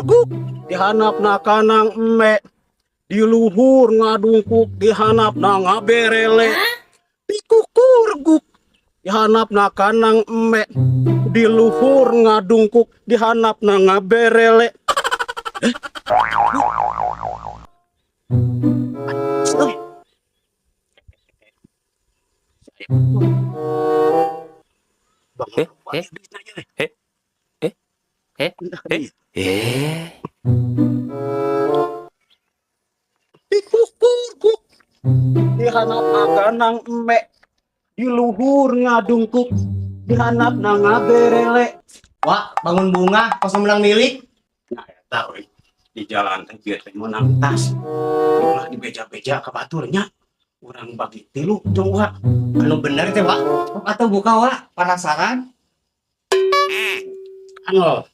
Dikukur guk dihandapna kandang embe, di luhur ngadungkuk dihandapna ngaberele. Dikukur guk dihandapna kandang embe, di luhur ngadungkuk dihandapna ngaberele. Eh, euy. Eh, eh, eh, eh, eh, eh, eh. Dikukur guk dihandapna kandang embe, di luhur ngadungkuk dihandapna ngaberele. Wah, bangun bunga, kosong menang milik. Nah, eta we di jalan teh bieu teh meunang tas ulah dibeja-beja ka batur nya, urang bagi tilu jong wa. Anu bener teh, Wak. Atau buka, Wak, penasaran. Anu.